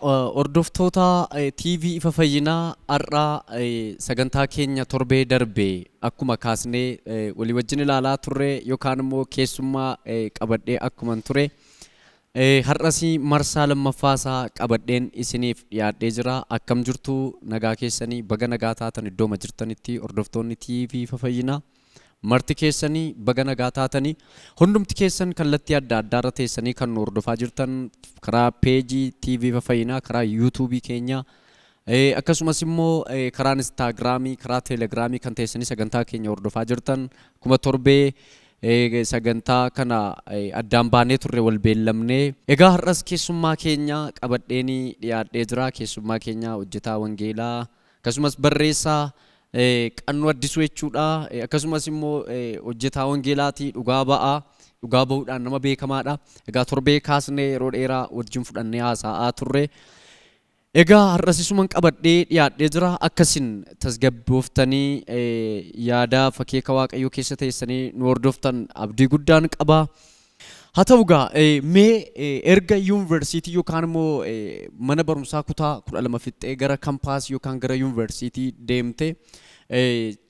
Hordoftoota TV Ifa Fayyinaa, har'aa sagantaa keenya torbee darbe akkuma kaasnee walii wajjin ilaalaa turre yookaan immoo keessummaa qabadhee akkuma ture, har'as marsaa lammaffaasaa qabadheen isiniif dhiyaadhee jira. Akkam jirtu? Nagaa keessanii? Baga nagaa taatan iddooma jirtanitti. Hordoftoonni TV Ifa Fayyinaa marti keessanii baga nagaa taatanii. Hundumti keessan kallattii adda addaarra teessanii kan nu hordofaa jirtan, karaa peejii TV Ifa Fayyinaa, karaa yuutuubii keenya, akkasumas immoo karaa instaagiraamii, karaa teelegiraamii kan teessanii sagantaa keenya hordofaa jirtan, akkuma torbee sagantaa kana addaan baanee turre wal beellamnee, egaa har'as keessummaa keenya qabadheenii dhiyaadhee jira. Keessummaa keenya hojjetaa wangeelaa akkasumas barreessaa Qannoo Addisuu jechuudha. Akkasumas immoo hojjetaa wangeelaatii, dhugaa ba'aa, dhugaa ba'uudhaan nama beekamaadha. Egaa torbee kaasnee yeroo dheeraa wajjin fudhannee haasa'aa turre. Egaa har'as isuman qabadhee dhiyaadhee jira. Akkasin tasgabbooftanii yaada fakkeeka Waaqayyoo keessa teessanii nu hordoftan abdii guddaan qaba. Haa ta'u egaa, mee erga yuunivarsiitii yookaan immoo mana barumsaa kutaa 12 fixxee gara kampaasii yookaan gara yuunivarsiitii deemte,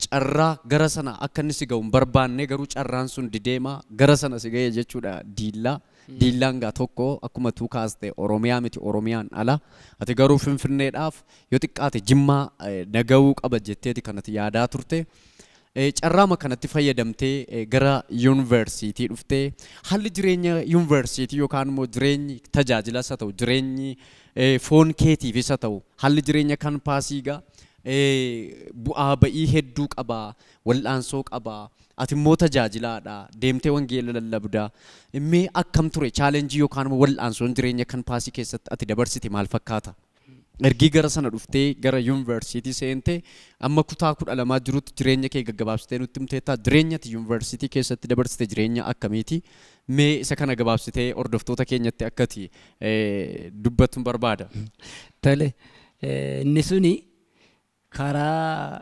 carraa gara sana akka inni si ga'u hin barbaanne, garuu carraan sun dideema gara sana si ga'e jechuudha Diillaa. Diillaan gaa tokko akkuma tuu kaaste Oromiyaa miti, Oromiyaan ala. Ati garuu Finfinneedhaaf yoo xiqqaate Jimmaa naga'uu qaba jetteeti kanatti yaadaa turte. Carraama kanatti fayyadamtee gara yuunivarsiitii dhuftee, haalli jireenya yuunivarsiitii yookaan immoo jireenyi tajaajilas haa ta'u, jireenyi foon keetiifis haa ta'u, haalli jireenya kampaasii gaa bu'aa ba'ii hedduu qaba, wal'aansoo qaba. Ati immoo tajaajilaadha, deemtee wangeela lallabda. Mee akkam ture challenge yookaan immoo wal'aansoon jireenya kampaasii keessatti ati dabarsite, maal fakkaata? Ergii gara sana dhuftee gara yuunivarsiitii seentee amma kutaa 12 jirutti jireenya kee gaggabaabsitee nutti himteetta. Jireenya ati yuunivarsiitii keessatti dabarsite jireenya akkamiiti? Mee isa kana gabaabsitee hordoftoota keenyatti akkati dubbattu barbaada. Tole, inni suni karaa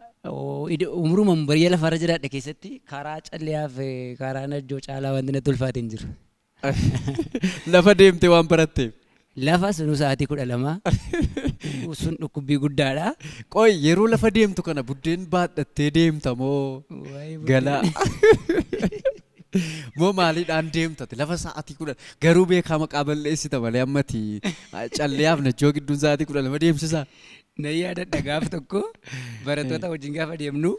umruma biyya lafarra jiraadhe keessatti karaa Calliyaa fi karaa Najjoo caalaa wanti natti ulfaate hin jiru. Lafa deemtee waan baratteef. Lafa sunu sa'aatii 12 sun dhukkubbii guddaadha. Qoy, yeroo lafa deemtu kana buddeen baadhattee deemta moo galaa moo maaliidhaan deemtate lafa sa'aatii 10? Garuu beekaa maqaa balleessita malee ammati Calliyaaf Najjoo gidduun sa'aatii 12 deemsisaa? Na yaadadha, gaaf tokko barattoota wajjin gaafa deemnu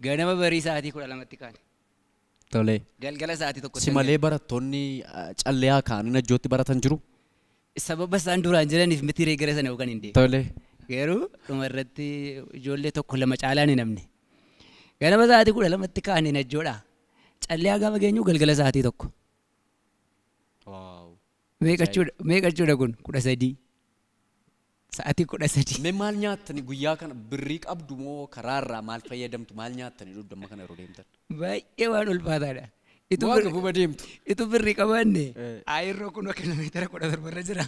ganama barii sa'aatii 12tti kaane. Galgala sa'aatii 1. Si malee barattoonni Calliyaa kaanii Najjootti baratan jiru? Sababa isaan duraan jiraniif miti ree gara sana yookaan hin deemu. Garuu dhuma irratti ijoollee tokko lama caalaan hin namne. Ganama sa'aatii 12tti kaane Najjoodha. Calliyaa gaafa geenyu galgala sa'aatii 1. Meeqa jechuudha kun? 13. Sa'aatii 13. Mee maal nyaattani guyyaa kana? Birrii qabdu moo karaarraa maal fayyadamtu? Maal nyaattani dugdamma kana yeroo deemtan? Baay'ee waan ulfaataadha. Moo gafuma deemtu? Itu birrii qabaanne ayirroo kun kiiloomeetira 17 irra jira.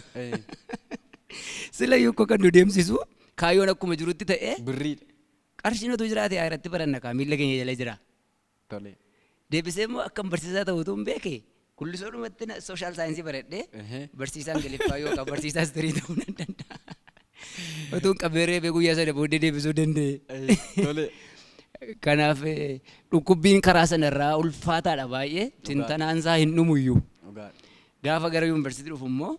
Sila yukkoo kan nu deemsisu kaayyoon akkuma jirutti ta'ee Birriidha. qarshiin utuu jiraate ayiratti baranna kaa, miilla keenya jala jira. Deebisee immoo akkam barsiisaa ta'utu hin beeke, kullisoodhumatti social science baradhee barsiisaa Ingiliffaa yookaan barsiisaa history ta'uu nan danda'a. Utuun qabee reebee guyyaa sana booddee deebisuu danda'e. Kanaaf dhukkubbiin karaa sanarraa ulfaataadha baay'ee. Tintanaan isaa hin dhumuyyuu. Gaafa gara yuunivarsiitii dhufu immoo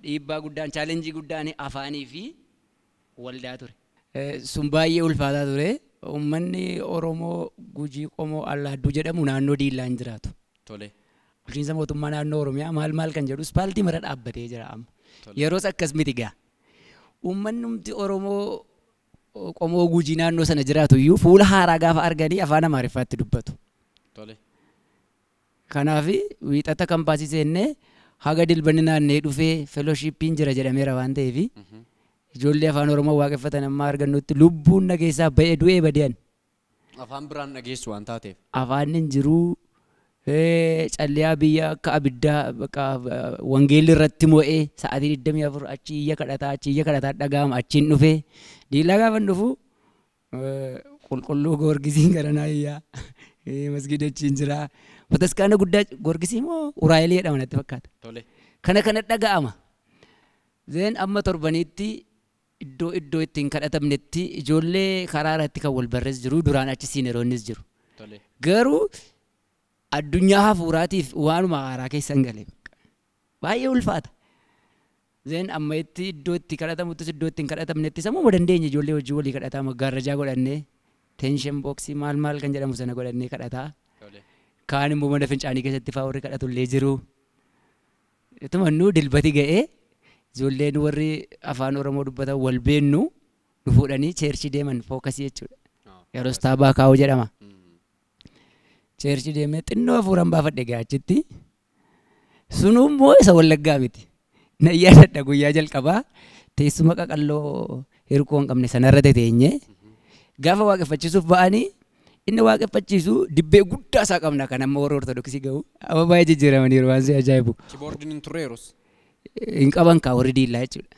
dhiibbaa guddaan, challenge guddaan afaanii fi waldaa ture. Sun baay'ee ulfaataa ture. Uummanni Oromoo Gujii qomoo Allaadduu jedhamu naannoo Diillaan jiraatu. Bulchiinsa mootummaa naannoo Oromiyaa maal maal kan jedhu ispaaltii mara dhaabbatee jira amma. Yeroos akkas miti gaa. Uummanni Oromoo qomoo Gujii naannoo sana jiraatu iyyuu fuula haaraa gaafa arganii afaan Amaariffaatti dubbatu. Kanaaf wiixata kampaasii seennee haga Dilbanni naannee dhufee fellowshippiin jira jedhameera waan ta'eef, ijoollee afaan Oromoo waaqeffatan amma argannutti lubbuun na keessaa ba'ee du'ee badean. Afaan biraan dhageessu waan taateef. Afaan hin jiruu, Calliyaa biyya akka abiddaa bakka wangeelli irratti mo'ee sa'aatii 24 achi iyya kadhataa, achi iyya kadhataa dhaga'ama. Achiin dhufee Diillaa gaafa dhufu qulqulluu Goorgisiin garanaa iyyaa, masgida achiin jira. Bataskaana guddaa Goorgisii moo Uraayilii jedhama natti fakkaata. Kana kana dhaga'ama. Then amma torbanitti iddoo ittiin kadhatamnetti ijoollee karaa irratti kan wal barrees jiru duraan achi siineroonnis jiru. Garuu addunyaa hafuuraatiif waanuma haaraa keessa hin galee baay'ee ulfaata. Then amma itti iddoo itti kadhatamuttis iddoo itti hin kadhatamnettis ammuma dandeenye ijoollee hojii walii kadhataa maggaarrajaa godhannee tension boxii maal maal kan jedhamu sana godhannee kadhataa. Kaan immoo mana fincaanii keessatti fa'aa warri kadhatullee jiru. Itumannuu dilbati ga'ee ijoolleen warri afaan Oromoo dubbatan wal beennu nu fuudhanii cheerchii deeman fookasii jechuudha. Yeroo staabaa kaa'uu jedhama. Cheerchii deemee xinnoo hafuuraan baafadhe gaachitti. Sunuu immoo isa Wallaggaa miti. Na yaadadha guyyaa jalqabaa teessuma qaqalloo hirkoo hin qabne sanarra teenyee gaafa waaqeffachiisuuf ba'anii inni waaqeffachiisu dibbee guddaa isaa qabna kan amma warra Ortodoksii ga'u amma baay'ee jijjiiramaniiru waan si ajaa'ibu. Kiboordiin hin turre yeroos. Hin qaban kaa warri diillaa jechuudha.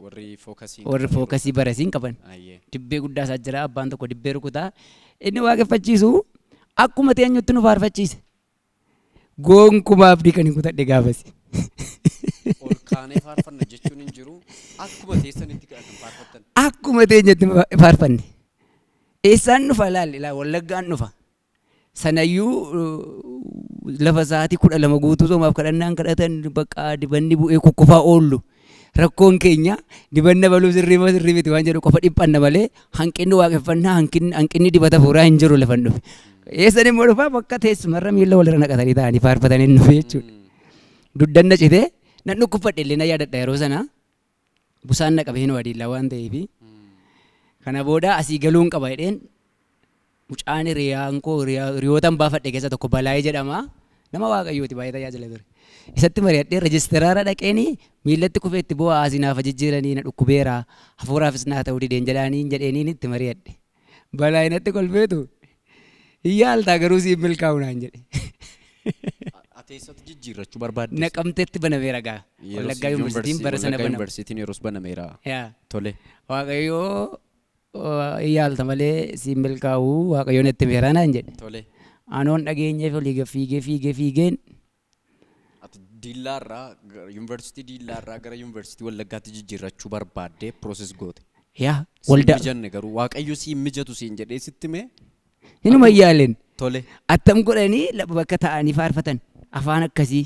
Warri fookasii. Warri fookasii barasii hin qaban. Dibbee guddaa isaa jira abbaan tokko dibbee rukutaa inni waaqeffachiisu akkuma teenyutti nu faarfachiise. Gonkumaa abdii kan hin kutadhe gaafasi. Ol kaanee faarfanna jechuun hin jiru akkuma teessanitti kan faarfattan. Akkuma teenyutti faarfanne. Eessaan dhufa laal ilaa Wallaggaan dhufa. Sanayyuu lafa sa'aatii 12 guutuu soomaaf kadhannaan kadhatan bakka dibanni bu'ee kukkufaa oollu. Rakkoon keenya dibanna baluu sirrii moo sirrii miti waan jedhu qofa dhiphanna malee hanqinni waaqeffannaa hanqinni dibata fuuraa hin jiru lafan dhufe. Eessan immoo dhufaa bakka teessumarra miila walirra naqatanii taa'anii faarfatanii dhufe jechuudha. Duddanna citee nan dhukkubfadhe illee na yaadadha yeroo sana busaan na qabee hin wadiillaa waan ta'eefi. Kana booda asii galuun qaba jedheen mucaan hiriyaan koo hiriyootan baafadhe keessa tokko Balaayee jedhama. Nama Waaqayyooti baay'ee tajaajila ture. Isatti mari'adhee rejistiraara dhaqeeni miillatti kufee itti bu'aa asii naaf jijjiiranii na dhukkubeera hafuuraafis naa ta'uu dideen jedhaanii jedheeniin itti mari'adhe. Balaayee natti kolfeetu yaaltaa garuu siin milkaa'u naan jedhe. Ati eessatti jijjiirrachuu barbaadde? Naqamteetti banameera gaa. Wallaggaa Yuunivarsiitiin bara sana baname. Yuunivarsiitiin yeroos banameera. Tole. Waaqayyoo yaalta malee siin milkaa'u Waaqayyoon itti meeraa naan jedhe. Tole. Anoon dhageenyeef olii fiigee fiigee fiigeen. Ati Diillaarraa yuunivarsiitii Diillaarraa gara yuunivarsiitii Wallaggaatti jijjiirrachuu barbaaddee pirooses goote. Yaa waldaa. Siin mijanne garuu Waaqayyo siin mijatu siin jedhee sitti mee? Hinuma yaaleen. Tole. Attam godhanii bakka taa'anii faarfatan afaan akkasii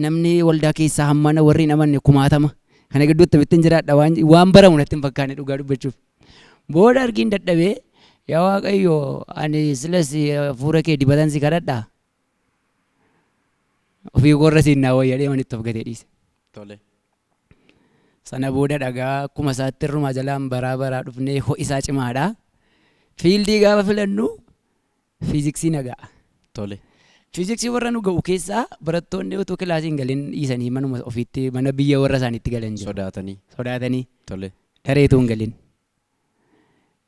namni waldaa keessaa hammana warri hin amanne kumaatama kana gidduutti bittin jiraadha waan baramu natti hin fakkaanne dhugaa dubbachuuf. Booda argiin dadhabee yaa Waaqayyo ani silas hafuura kee dibatan si kadhadhaa ofii koorra siin naa wayya deeman itti of gatee dhiise. Tole. Sana booda dhagaa akkuma isaatti irrumaa jalaan baraa baraa dhufnee ho'isaa cimaadha. Fiildii gaafa filannu fiiziksii nagaa. Tole. Fiiziksii warra nu ga'u keessaa barattoonni utuu kilaasii hin galin dhiisanii manuma ofiitti mana biyya warra isaaniitti galan jiru. Sodaatanii. Sodaatanii. Tole. Dareetuu hin galin.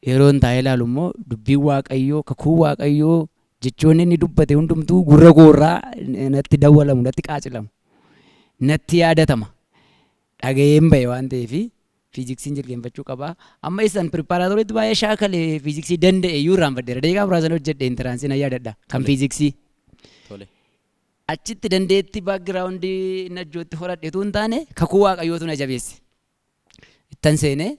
Yeroon taa'ee ilaalu immoo dubbiin Waaqayyoo kakuu Waaqayyoo jechoonni inni dubbate hundumtuu gurra koorraa natti dawwalamu natti qaacilamu natti yaadatama. Dhaga'een ba'e waan ta'eef fiiziksiin jilgeenfachuu qaba. Amma isaan piriparaatooriitti baay'ee shaakalee fiiziksii danda'e iyyuu irraanfadheera. Daqiiqaa muraasan hojjedhe intiraansiin na yaadadha kan fiiziksii. Tole. Achitti dandeetti baakgiraawundii najjootti horadheetu hin taane kakuu Waaqayyootu na jabeesse. Ittan seenee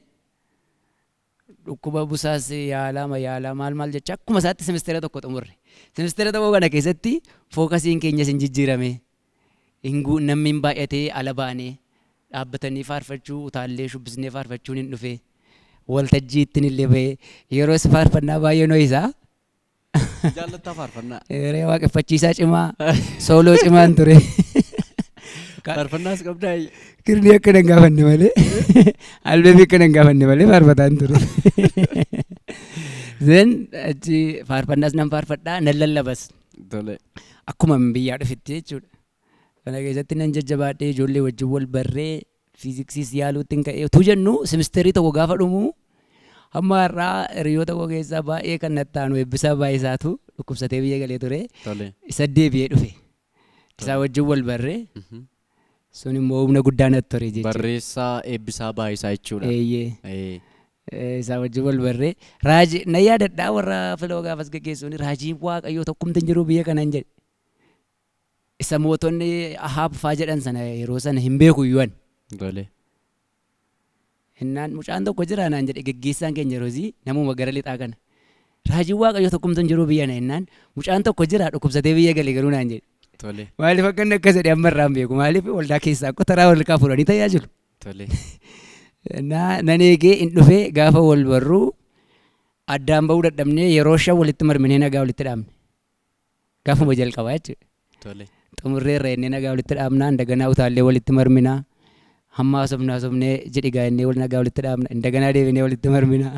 dhukkuba busaas yaalaa yaalaa maal maal jecha akkuma isaatti semesteera tokko xumurre. Semesteera tokko kana keessatti fookasiin keenyas hin jijjiirame. Namni hin baay'atee ala baanee dhaabbatanii faarfachuu utaallee shubbisnee faarfachuun hin dhufe. Waltajjii ittiin illee ba'ee yeroo faarfannaa baay'ee noisaa. Jaallattaa faarfannaa. Yeroo waaqeffachiisaa cimaa sooloo cimaan ture. Faarfannaas qabdaa? Kirnii akka hin gaafanne malee albeemii akka hin gaafanne malee faarfataan ture. Then achi faarfannaas nan faarfadhaa nan lallabas. Tole. Akkuma biyyaa dhufetti jechuudha. Kana keessatti nan jajjabaadhee ijoollee wajjin wal barree fiiziksiis yaaluutti hin ka'ee utuu jennu semisteerii tokko gaafa dhumu hamma har'aa hiriyoota koo keessaa baay'ee kan natti aanu eebbisaa baay'isaatu dhukkubsatee biyya galee ture. Isa deebi'ee dhufe. Isaa wajjin wal barree sun immoo humna guddaa natti ture jechuudha. Barreessaa eebbisaa baay'isaa jechuudha. Eeyyee. Isaa wajjin wal barree raajii na yaadadhaa warra filoo gaafas gaggeessuun raajiin Waaqayyoo tokkumti hin jiru biyya kanaan jedhe. Isa mootonni Ahaab faa jedhan sana yeroo sana hin beeku iyyuu ani. Tole. Innaan mucaan tokko jira naan jedhe geggeessaan keenya yeroo namuma gara lixaa kana. Raajiin Waaqayyoo tokkumtu hin jiru biyya na innaan mucaan tokko jira dhukkubsatee biyya gale garuu naan jedhe. Tole. Maaliif akka inni akkas jedhe amma irraa hin beeku. Maaliif waldaa keessaa akka taraa wal kaa fuudhanii tajaajilu. Tole. Nan eegee hin dhufee gaafa wal barruu addaan bahuu dadhabnee yeroo 5 walitti marminee nagaa walitti dhaabne. Gaafuma jalqabaa jechuudha. Tole. Xumurree irra innee nagaa walitti dhaabnaa indaganaa utaallee walitti marminaa. Hamma haasofnaa haasofnee jedhi gaa innee wal nagaa walitti dhaabna indaganaa deebinee walitti marminaa.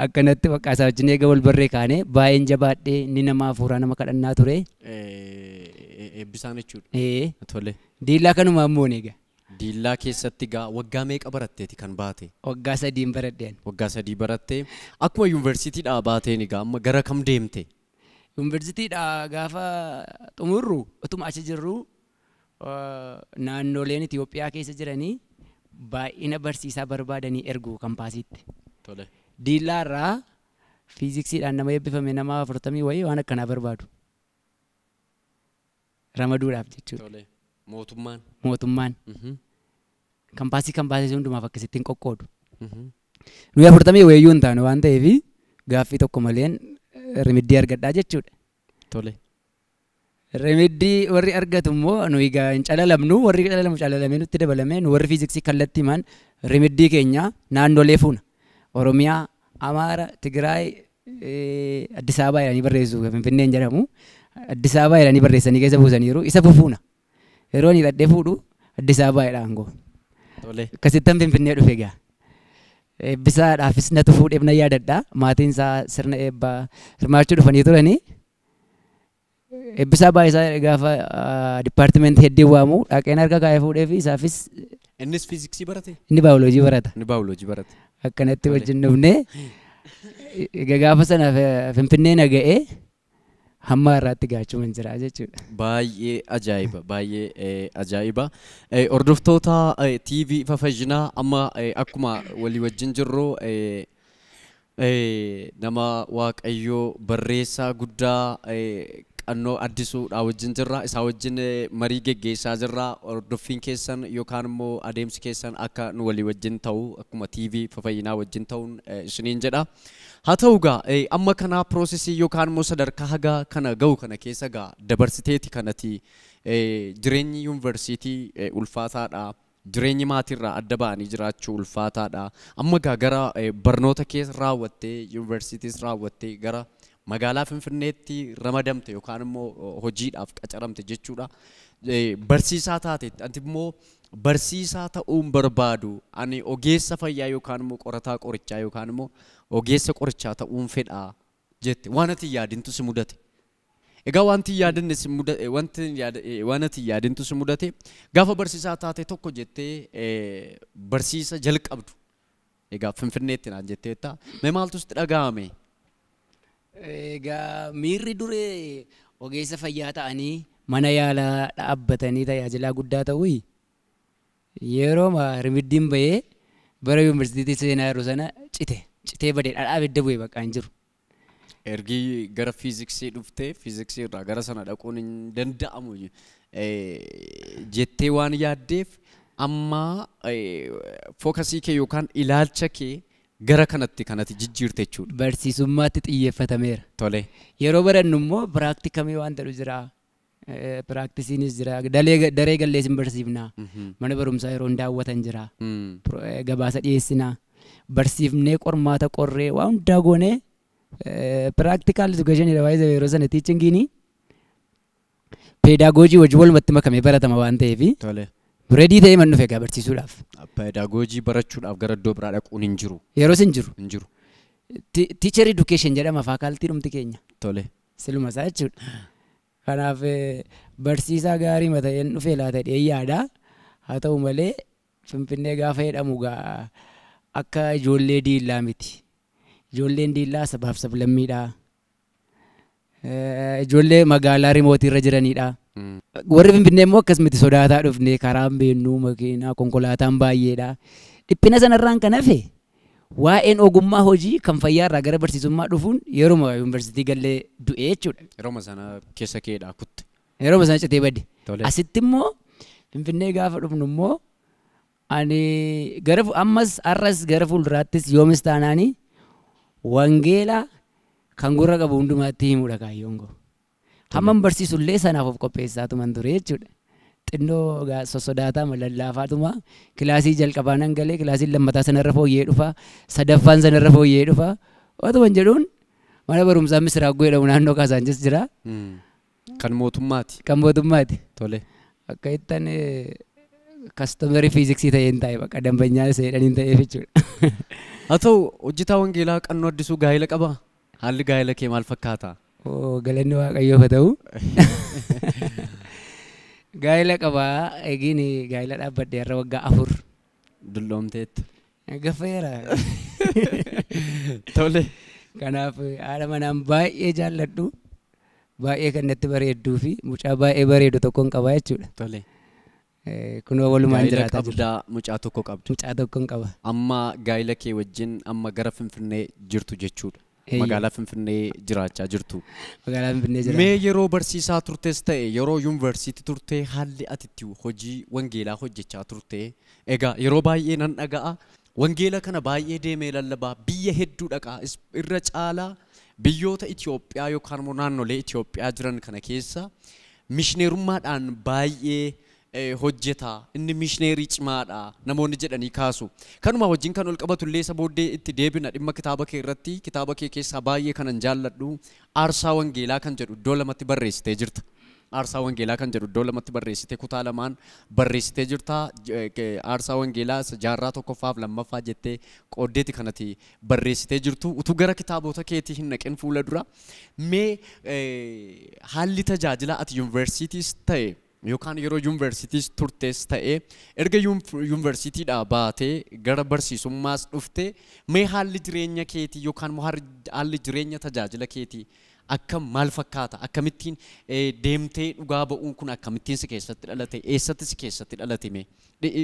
Akkanatti bakka isaa wajjin eega wal barree kaanee baay'een jabaadhee inni nama hafuuraa nama kadhannaa ture. Eebbisaan jechuudha. Tole. Diillaa kanumaan moone egaa. Diillaa keessatti gaa waggaa meeqa baratteeti kan baate? Waggaa 3 baradheen. Waggaa 3 barattee akkuma yuunivarsiitiidhaa baateen egaa amma gara kam deemte? Yuunivarsiitiidhaa gaafa xumurru utuma achi jirru naannoleen Itoophiyaa keessa jiranii baay'ina barsiisaa barbaadanii ergu kampaasiitti. Tole. Diillaa irraa fiiziksiidhaan nama eebbifame nama 40 wayii waan akkanaa barbaadu. Ramaduudhaaf jechuudha. Tole. Mootummaan. Mootummaan. Kampaasii hundumaaf akkasittiin qoqqoodu. Nuyi 40 wayiyyuu hin taane waan ta'eef gaaffii tokko maleen rimiddii argadhaa jechuudha. Tole. Rimiddii warri argatu immoo nuyi hin calalamnu warri calalamu calalamee nutti dabalamee nu warri fiiziksii kallattii maan rimiddii keenya naannolee fuuna. Oromiyaa, Amaara, Tigraay, Addis Ababaa jedhanii barreessu Finfinneen jedhamu. Addis Ababaa jedhanii barreessanii keessa buusaniiru isa fufuuna. Yeroo inni hidhadhee fuudhu Addis Ababaa jedha aangoo. Tole. Akkasittan Finfinnee dhufe egaa. Eebbisaadhaafis natu fuudheef na yaadadha. Maatiin isaa sirna eebbaa hirmaachuu dhufanii turanii. Eebbisaa baay'isaa gaafa dipaartimentii hedduu waamu dhaqeen harka kaa'ee fuudhee fi isaafis. Innis fiiziksii barate? Inni baayoloojii barata. Inni baayoloojii barate. Akkanatti wajjin dhufnee gaafa sana Finfinnee na ga'ee hamma har'aatti gaachuman jira jechuudha. Baay'ee ajaa'iba baay'ee ajaa'iba. Hordoftoota TV Ifa Fayyinaa amma akkuma walii wajjin jirru nama Waaqayyoo barreessaa guddaa Qannoo Addisuudhaa wajjin jirra. Isaa wajjin marii geggeessaa jirra. Hordoffiin keessan yookaan immoo adeemsi keessan akka nu walii wajjin ta'u akkuma TV Ifa Fayyinaa wajjin ta'uun isiniin jedha. Haa ta'u gaa amma kana piroosesii yookaan immoo sadarkaa haga kana ga'u kana keessa gaa dabarsiteeti kanati jireenyi yuunivarsiitii ulfaataadha. Jireenyi maatiirraa adda ba'anii jiraachuu ulfaataadha. Amma gaa gara barnoota keessa raawwattee yuunivarsiitiis raawwattee gara magaalaa Finfinneetti ramadamte yookaan immoo hojiidhaaf qacaramte jechuudha. Barsiisaa taate ati immoo barsiisaa ta'uun barbaadu ani ogeessa fayyaa yookaan immoo qorataa qorichaa yookaan immoo ogeessa qorichaa ta'uun fedha jette waan ati yaadintu si mudate. Egaa wanti yaadinne si mudate waan ati yaadintu si mudate gaafa barsiisaa taate tokko jettee barsiisa jalqabdu. Egaa Finfinneetti naan jetteetta. Mee maaltu sitti dhaga'ame? Egaa miirri duree ogeessa fayyaa ta'anii mana yaalaa dhaabbatanii tajaajilaa guddaa ta'uu yeroo rimiddiin bahee bara yuunivarsiitii seenaa yeroo sana citee badee dhadhaa abidda bu'ee bakka hin jiru. Ergi gara fiiziksii dhuftee fiiziksii irraa gara sana dhaquun hin danda'amu jettee waan yaaddeef amma fookasii kee yookaan ilaalcha kee gara kanatti kanatti jijjiirte jechuudha. Barsiisummaatti xiyyeeffatameera. Tole. Yeroo barannu immoo piraaktikamii waan ta'u jira. Piraaktiisiinis jira. Daree gallees hin barsiifna. Mana barumsaa yeroo daawwatan jira. Gabaasa dhiyeessina. Barsiifnee qormaata qorree waan hundaa goonee piraktikaal education baay'ee yeroo sana teachingiin peedagoojii wajjin walumatti makamee baratama waan ta'eef. Tole. Reedii ta'ee man dhufe egaa barsiisuudhaaf. Peedagoojii barachuudhaaf gara iddoo biraa dhaquun hin jiru. Yeroos hin jiru. Hin jiru. Teacher education jedhama faakaaltii dhumti keenya. Tole. Siluma isaa jechuudha. Kanaaf barsiisaa gaarii mata'een dhufee laata jedhee yaada. Haa ta'u malee Finfinnee gaafa jedhamu gaa akka ijoollee diillaa miti. Ijoolleen diillaa sabaaf sablammiidha. Ijoollee magaalaa rimootii irra jiranidha. Warri Finfinnee immoo akkas miti sodaataa dhufne karaan beennuu makiinaa konkolaataan baay'eedha. Dhiphina sanarraan kan hafe waa'een ogummaa hojii kan fayyaarraa gara barsiisummaa dhufuun yeruma yuunivarsiitii gallee du'ee jechuudha. Yeroo sana keessa keedhaa kutte. Yeroo sana citee badde. Asitti immoo Finfinnee gaafa dhufnu immoo ani gara ammas har'as gara fuulduraattis yoomis taanaani wangeela kan gurra qabu hundumaatti himuudha kaayyoon koo. Hamman barsiisullee sanaaf of qopheessaatuman ture jechuudha. Xinnoo sossodaataa lallaafaatuma kilaasii jalqabaa nan galee kilaasiin lammataa sanarra fooyyee dhufa sadaffaan sanarra fooyyee dhufa otuman jedhuun mana barumsaa Misiraaggoo jedhamu naannoo Kaasaanchis jira. Kan mootummaati. Kan mootummaati. Tole. Akka ittan kastomarii fiiziksii ta'een taa'e bakka dambanyaa seedhaniin ta'eef jechuudha. Haa ta'u hojjetaa wangeelaa Qannoo Addisuu gaa'ela qabaa? Haalli gaa'ela kee maal fakkaata? Galanni Waaqayyoof haa ta'u. Gaa'ela qabaa egiin gaa'ela dhaabbadhe har'a waggaa 4. Dulloomteetti. Gaffeera. Tole. Kanaaf haadha manaan baay'ee jaalladhu baay'ee kan natti bareedduu fi mucaa baay'ee bareedu tokkoon qabaa jechuudha. Tole. Kunoo walumaan jiraataa jirra. Gaa'ela qabdaa mucaa tokko qabda. Mucaa tokkoon qaba. Amma gaa'ela kee wajjin amma gara Finfinnee jirtu jechuudha. Magaalaa Finfinnee jiraachaa jirtu. Magaalaa Finfinnee jira. Mee yeroo barsiisaa turtes ta'e yeroo yuunivarsiitii turte haalli ati itti hojii wangeelaa hojjechaa turte egaa yeroo baay'ee nan dhaga'a. Wangeela kana baay'ee deemee lallabaa biyya hedduu dhaqaa irra caalaa biyyoota Itoophiyaa yookaan immoo naannolee Itoophiyaa jiran kana keessa mishineerummaadhaan baay'ee hojjeta inni mishineerii cimaadha namoonni jedhanii kaasu. Kanuma wajjin kan ol qabatu illee isa booddee itti deebina dhimma kitaaba kee irratti kitaaba kee keessaa baay'ee kanan jaalladhu aarsaa wangeelaa kan jedhu iddoo lamatti barreessitee jirta. Aarsaa wangeelaa kan jedhu iddoo lamatti barreessitee kutaa lamaan barreessitee jirta. Aarsaa wangeelaa jaarraa 1ffaa fi 2ffaa jettee qooddeeti kanatti barreessitee jirtu. Utuu gara kitaabota keetii hin naqin fuula dura mee haalli tajaajila ati yuunivarsiitiis ta'e yookaan yeroo yuunivarsiitiis turtes ta'e erga yuunivarsiitiidhaa baatee gara barsiisummaas dhufte mee haalli jireenya keetii yookaan haalli jireenya tajaajila keetii akkam maal fakkaata? Akkamittiin deemtee dhugaa ba'uun kun akkamittiin si keessatti dhalate? Eessatti si keessatti dhalate mee?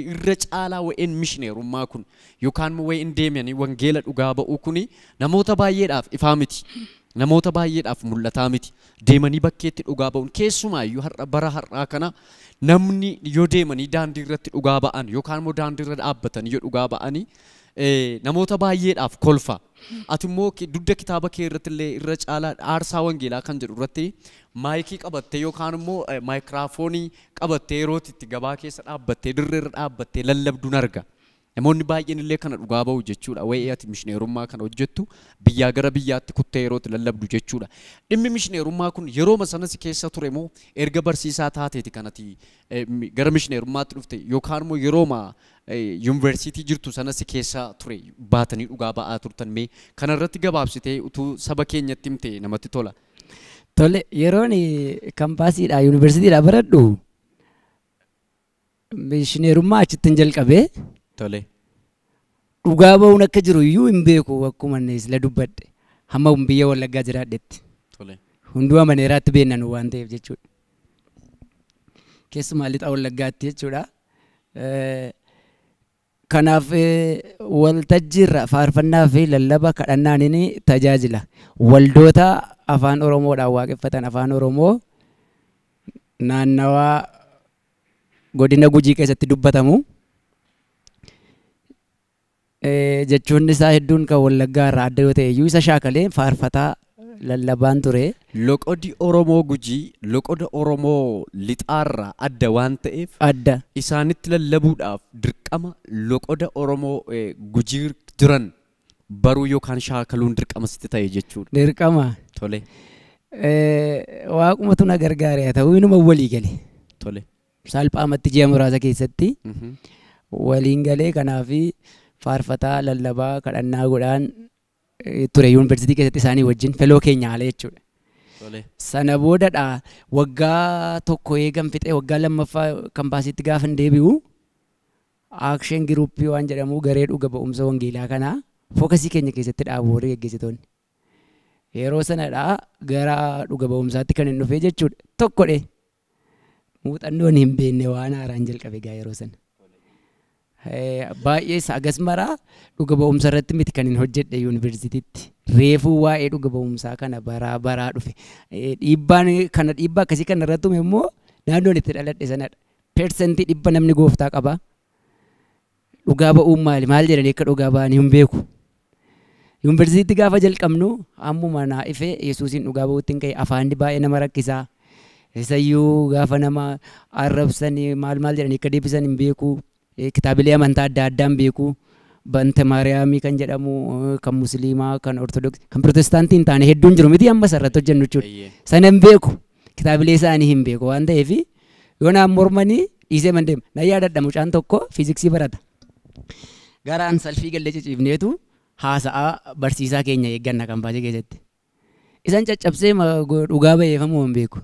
Irra caalaa wa'een mishineerummaa kun yookaan wa'een deemanii wangeela dhugaa ba'uu kuni namoota baay'eedhaaf ifaa miti. Namoota baay'eedhaaf mul'ataa miti. Deemanii bakkeetti dhugaa ba'uun keessumaayyuu har'a bara har'aa kana namni yoo deemanii daandii irratti dhugaa ba'an yookaan immoo daandii irra dhaabbatanii yoo dhugaa ba'anii namoota baay'eedhaaf kolfa. Ati immoo dugda kitaaba kee irratti illee irra caalaa aarsaa wangeelaa kan jedhu irratti maayikii qabattee yookaan immoo maayikiraafoonii qabattee yeroo itti gabaa keessa dhaabbattee dirree irra dhaabbattee lallabduun arga. Namoonni baay'een illee kana dhugaa ba'u jechuudha. Wa'ee ati mishineerummaa kana hojjettu biyyaa gara biyyaatti kuttee yeroo itti lallabdu jechuudha. Dhimmi mishineerummaa kun yerooma sana si keessa ture moo erga barsiisaa taateeti kanati gara mishineerummaatti dhufte yookaan immoo yerooma yuunivarsiitii jirtu sana si keessa ture baatanii dhugaa ba'aa turtan mee kanarratti gabaabsitee utuu saba keenyatti himte namatti tola. Tole yeroon kampaasiidhaa yuunivarsiitiidhaa baradhu mishineerummaa achitti hin jalqabee. Tole. Dhugaa ba'uun akka jiru iyyuu hin beeku akkuma inni sila dubbadhe hamma biyya Wallaggaa jiraadhetti. Tole. Hunduu amaneeraatti beeknan waan ta'eef jechuudha. Keessumaa lixa Wallaggaatti jechuudha. Kanaaf waltajjiirra faarfannaa fi lallaba kadhannaan inni tajaajila. Waldoota afaan Oromoodhaan waaqeffatan afaan Oromoo naannawaa godina Gujii keessatti dubbatamu. Jechuun isaa hedduun kan Wallaggaa irraa adda yoo ta'e iyyuu isa shaakalee faarfataa lallabaan ture. Loqodi Oromoo Gujii loqoda Oromoo lixaarraa adda waan ta'eef adda isaanitti lallabuudhaaf dirqama loqoda Oromoo Gujii jiran baruu yookaan shaakaluun dirqama sitti ta'e jechuudha. Dirqama. Tole. Waaqumatu na gargaare haa ta'u inuma walii gale. Tole. Salphaamatti ji'a muraasa keessatti waliin galee kanaaf faarfataa lallabaa kadhannaa godhaan ture yuunivarsiitii keessatti isaanii wajjin feloo keenya haala jechuudha. Sana boodadha waggaa tokko eegan fixee waggaa lammaffaa kampaasiitti gaafa hin deebi'u aakshen giruuppii waan jedhamu garee dhuga ba'umsa wangeelaa kanaa fookasii keenya keessatti dhaabu warri geggeessitoonni. Yeroo sanadha gara dhuga ba'umsaatti kan hin dhufee jechuudha. Tokkodhe muuxannoon hin beekne waan haaraan jalqabe gaa yeroo sana. Baay'ee agas maraa dhuga ba'umsa irratti miti kan hin hojjedhe yuunivarsiitiitti. Reefuu waa'ee dhuga ba'umsaa kana baraa baraa dhufe. Dhiibbaan kana dhiibbaa akkasii kana irratti uume immoo naannoon itti dhaladhe sanadha. 100% namni gooftaa qaba. Dhugaa ba'uun maali? Maal jedhanii akka dhugaa ba'anii hin beeku. Yuunivarsiitii gaafa jalqabnu ammuma naa ifee Yesuusiin dhugaa ba'uutti hin ka'e afaanni baay'ee nama rakkisaa. Isayyuu gaafa nama arrabsanii maal maal jedhanii akka deebisan hin beeku. Kitaabilee amantaa adda addaa hin beeku. Bante Maariyaamii kan jedhamu, kan Musliimaa, kan Ortodoksii, kan Pirotestaantii hin taane hedduun jiru miti amma sarratti hojjennu jechuudha. Sana hin beeku. Kitaabilee isaanii hin beeku waan ta'eef yoo naan mormanii dhiisee man deema. Nan yaadadha mucaan tokko fiiziksii barata. Garaan salfii gallee ciciifneetu haasa'aa barsiisaa keenya eegganna kan baasee keessatti. Isaan caccabsee dhugaa ba'eefamuu hin beeku.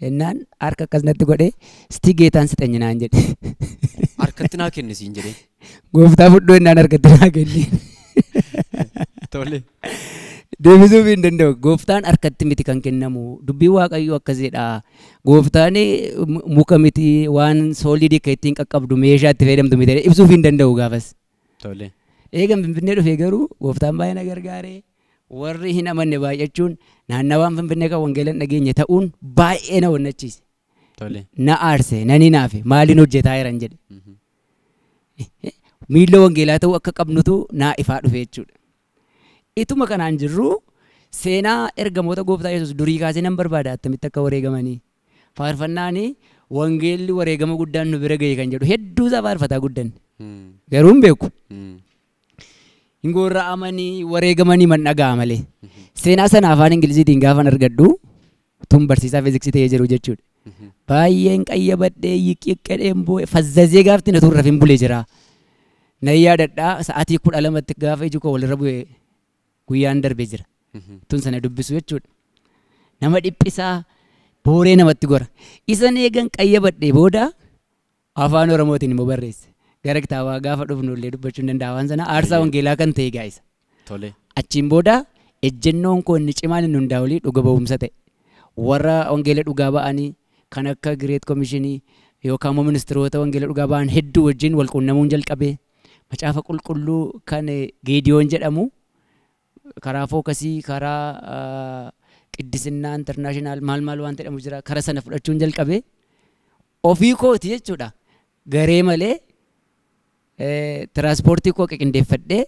Ennaan harka akkas natti godhee sitti geetaan sixenyi naan jedhe. Harkatti naa kenni siin jedhee. Gooftaa fudhuu ennaan harkatti naa kenni. Tole. Deebisuuf hin danda'u. Gooftaan harkatti miti kan kennamu. Dubbiin Waaqayyoo akkasidha. Gooftaan muka miti waan soolidii akka ittiin qaqqabdu meeshaa itti fayyadamtu miti ibsuuf hin danda'u gaafas. Tole. Eegan Finfinnee dhufee garuu gooftaan baay'ee na gargaaree warri hin amanne baay'achuun naannawaan Finfinnee kan wangeela hin dhageenye ta'uun baay'ee na onnachiise. Tole. Na aarse, nan hinaafe, maaliin hojjetaa jiran jedhe. Miilla wangeelaa ta'uu akka qabnutu naa ifaa dhufe jechuudha. Ituma kanaan jirru seenaa ergamoota gooftaa Yesuus durii kaasee nan barbaada attamitti akka wareegamanii. Faarfannaan wangeelli wareegama guddaan nu bira ga'e kan jedhu hedduu isaa faarfataa guddanne. Garuu hin beeku. Hin gorra'amanii wareegamanii man dhaga'a malee. Seenaa sana afaan Ingiliziitiin gaafan argadhu tun barsiisaa fiiziksii ta'ee jiru jechuudha. Baay'een qayyabadhee yiqqeqqedheen boo'e fazzazee gaafti na turra fin bulee jira. Nan yaadadhaa sa'aatii 12tti gaafa iji koo walirra bu'e guyyaan darbee jira. Tun sana dubbisu jechuudha. Nama dhiphisaa booree namatti gora. Isan eegan qayyabadhee booda afaan Oromootiin immoo barreesse. Gara kitaabaa gaafa dhufnu illee dubbachuu hin danda'a waan sana aarsaa wangeelaa kan ta'e gaa'isa. Tole. Achiin booda ejjennoon koo inni cimaan inni hundaa olii dhuga ba'umsa ta'e. Warra wangeela dhugaa ba'anii kan akka Great Commissionii yookaan immoo ministiroota wangeela dhugaa ba'an hedduu wajjin wal quunnamuun jalqabe. Macaafa qulqulluu kan Geediyoon jedhamu karaa fookasii karaa qiddisinnaa intarnaashinaal maal maal waan jedhamu jira karaa sana fudhachuun jalqabe. Ofii kooti jechuudha. Garee malee tiraanspoortii koo qindeeffadhee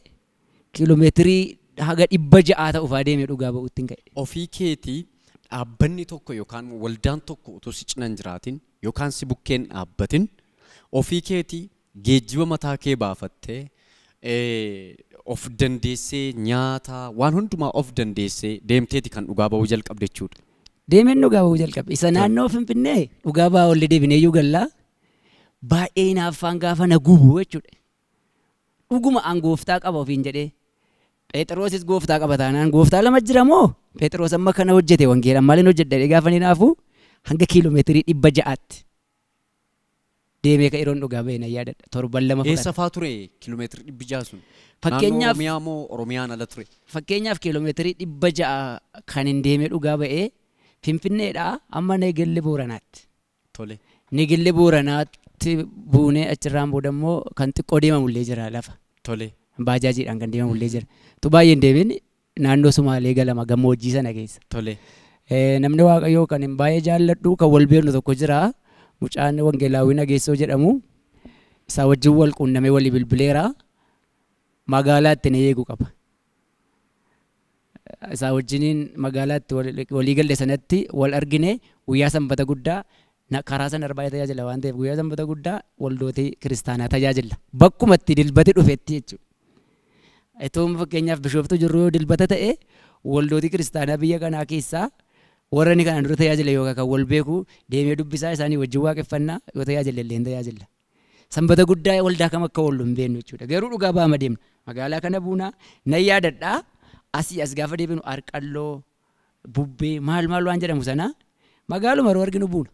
kiiloomeetirii haga 600 ta'uufaa deemee dhugaa ba'uutti hin ka'e. Ofii keetii dhaabbanni tokko yookaan waldaan tokko utuu si cina hin jiraatin yookaan si bukkeen dhaabbatin ofii keetii geejjiba mataa kee baafattee of dandeessee nyaata waan hundumaa of dandeessee deemteeti kan dhugaa ba'uu jalqabde jechuudha. Deemeen dhugaa ba'uu jalqabe. Isa naannoo Finfinnee dhugaa ba'aa ollee deebinee iyyuu gallaa baay'ee hinaaffaan gaafa na gubu jechuudha. Dhuguma an gooftaa qaba ofiin jedhee Phexrosis gooftaa qaba taanaan gooftaa lama jira moo Phexros amma kana hojjete wangeela maaliin hojjedha jedhee gaafa hinaafu hanga kiiloomeetirii 600tti deemee ka yeroon dhugaa ba'e na yaadadha. Torban lama fudhate. Eessa fa'aa ture kiiloomeetirii 600 sun? Fakkeenyaaf Oromiyaa moo Oromiyaan ala ture? Fakkeenyaaf kiiloomeetirii 600 kan hin deemee dhugaa ba'e Finfinneedhaa amma Neegelle Booranaatti. Tole. Neegelle Booranaatti buunee achirraan booda immoo kan xiqqoo deemamullee jira lafa. Tole. Baajaajiidhaan kan deemamullee jira. Tu baay'een deemin naannoo Sumaalee galama gammoojjii sana keessa. Tole. Namni Waaqayyoo kan hin baay'ee jaalladhu kan wal beeknu tokko jira. Mucaan Wangeelaawwii Nageessoo jedhamu. Isaa wajjin wal quunnamee walii bilbileera. Magaalaatti na eegu qaba. Isaa wajjiniin magaalaatti walii galle sanatti wal argine guyyaa sanbata guddaa karaa sana baay'ee tajaajila waan ta'eef guyyaa sanbata guddaa waldootii kiristaanaa tajaajila. Bakkuma itti dilbati dhufetti jechuudha. Itoo fakkeenyaaf Bishooftuu jirru yoo dilbata ta'e waldootii kiristaanaa biyya kanaa keessaa warra inni kanaan dura tajaajila yookaan kan wal beeku deemee dubbisaa isaanii wajjin waaqeffannaa yoo tajaajila illee hin tajaajilla. Sanbata guddaa waldaa kam akka oollu hin beeknu jechuudha. Garuu dhugaa ba'ama deemna. Magaalaa kana buunaa nan yaadadhaa asii as gaafa deebinu arqalloo bubbee maal maal waan jedhamu sana magaaluma yeroo arginu buuna.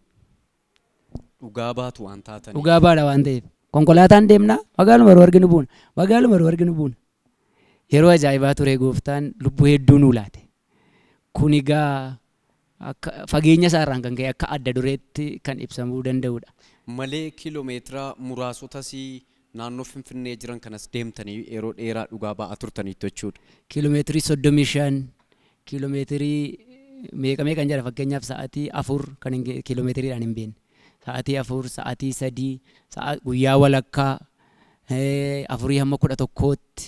Dhugaa baatu waan taataniif. Dhugaa baadha waan ta'eef. Konkolaataan deemna magaaluma yeroo arginu buuna. Magaaluma yeroo arginu buuna. Yeroo ajaa'ibaa ture gooftaan lubbuu hedduu nuu laate. Kun egaa akka fageenya isaarraan kan ka'e akka adda dureetti kan ibsamuu danda'udha. Malee kiiloomeetira muraasotas naannoo Finfinnee jiran kanas deemtanii yeroo dheeraa dhugaa ba'aa turtaniitu jechuudha. Kiiloomeetirii 35 kiiloomeetirii meeqa meeqan jedha fakkeenyaaf sa'aatii 4 kan kiiloomeetiriidhaan hin beekne. Sa'aatii 4, sa'aatii 3, guyyaa walakkaa 4 hamma 11tti.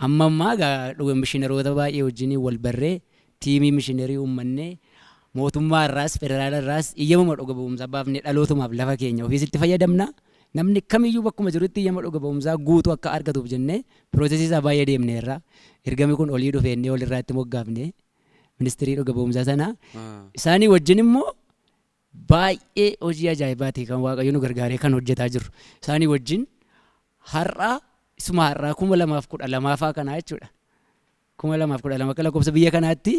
Amma ammaa egaa mishiinaroota baay'ee wajjin wal barree tiimii mishiinarii uummannee mootummaa irraas federaala irraas iyyamuma dhuga ba'umsaa baafnee dhalootumaaf lafa keenya ofiis itti fayyadamna. Namni kamiyyuu bakkuma jirutti iyyama dhuga ba'umsaa guutuu akka argatuuf jennee piroosesii isaa baay'ee deemneerra. Ergami kun olii dhufeennee olirraa itti moggaafne ministirii dhuga ba'umsaa sana. Isaanii wajjin immoo baay'ee hojii ajaa'ibaati kan Waaqayyo nu gargaaree kan hojjetaa jiru. Isaanii wajjin har'a isuma har'aa 2012 faa kanaa jechuudha. 2012 akka lakkoofsa biyya kanaatti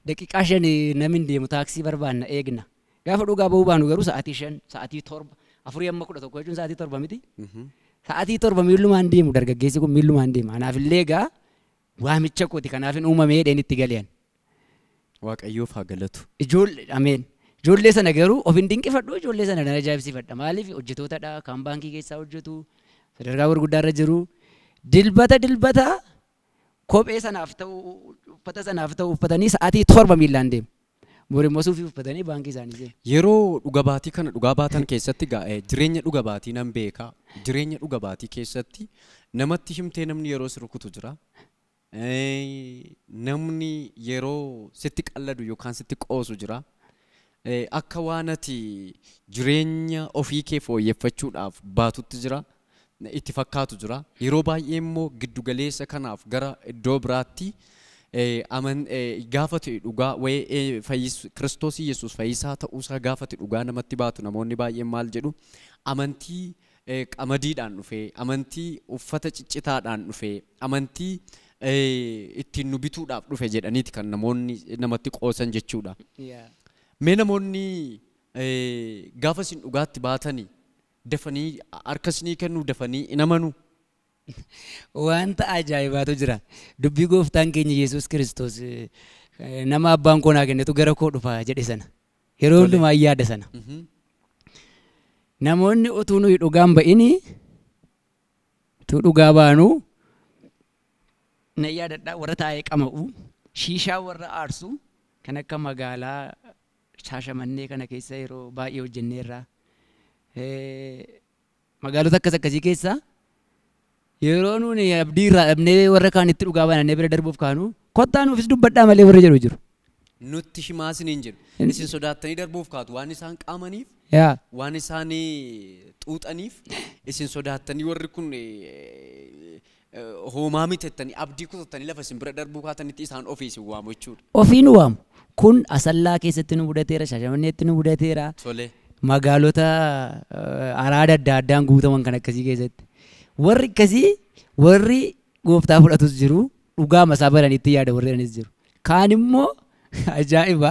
daqiiqaa 5 namni deemu taaksii barbaanna eegna. Gaafa dhugaa ba'uu baanu garuu sa'aatii 5, sa'aatii 7, 4 amma 11 jechuun sa'aatii 7 miti. Sa'aatii 7 miillumaan deemu dargaggeessi kun miillumaan deema. Anaaf illee egaa waamicha kooti kanaaf hin uumamee jedheen itti galeen. Waaqayyoof haa galatu. Ijoollee ameen. Ijoollee sana garuu of hin dinqifadhu, ijoollee sana nan ajaa'ibsiifadha. Maaliif hojjetootadha, kan baankii keessaa hojjetu, sadarkaa gurguddaa irra jiru. Dilbata dilbata kophee sanaaf ta'u, uffata sanaaf ta'u uffatanii sa'aatii 7 miillaan deemu. Borimmoo suufii uffatanii baankii isaanii seenu. Yeroo dhuga baatii kana dhugaa baatan keessatti jireenya dhuga baatii nan beeka. Jireenya dhuga baatii keessatti namatti himtee namni yeroo si rukutu jira. Namni yeroo sitti qalladu yookaan sitti qoosu jira. Akka waan ati jireenya ofii kee fooyyeffachuudhaaf baatutti jira. Itti fakkaatu jira. Yeroo baay'ee immoo giddugaleessa kanaaf gara iddoo biraatti gaafa ta'e dhugaa wayii Kiristoos Yesuus fayyisaa ta'uusaa gaafa ta'e dhugaa namatti baatu namoonni baay'een maal jedhu amantii qamadiidhaan dhufee, amantii uffata ciccitaadhaan dhufee, amantii ittiin nu bituudhaaf dhufe jedhaniiti kan namoonni namatti qoosan jechuudha. Mee namoonni gaafa isin dhugaatti baatanii dafanii harka isinii kennuu dafanii hin amanuu? Wanta ajaa'ibaatu jira. Dubbii gooftaan keenya Yesuus Kiristoos nama abbaan koo naa kennetu gara koo dhufa jedhe sana. Yeroo hundumaa yaada sana. Namoonni utuu nuyi dhugaan ba'ini utuu dhugaa baanuu na yaadadha warra taa'ee qama'u, shiishaa warra aarsu kan akka magaalaa Shaashamannee kana keessa yeroo baay'ee hojjenneerra. Magaalota akkas akkasii keessa yeroo nuuni abdii irraa dhabnee warra kaanitti dhugaa baanannee bira darbuuf kaanu kottaa nuufis dubbadhaa malee warra jedhu jiru. Nutti himaa isiniin jedhu. Isin sodaattanii darbuuf kaatu waan isaan qaamaniif, waan isaan xuuxaniif isin sodaattanii warri kun hoomaa miti jettanii abdii kutattanii lafa isin bira darbuu kaatanitti isaan ofii isin waamu jechuudha. Ofii nu waamu. Kun Asallaa keessatti nu mudateera, Shaashamanneetti nu mudateera. Magaalota araada adda addaan guutaman kan akkasii keessatti. Warri akkasii warri gooftaa fudhatus jiru, dhugaa masaa baranitti yaada warri jedhanis jiru. Kaan immoo ajaa'iba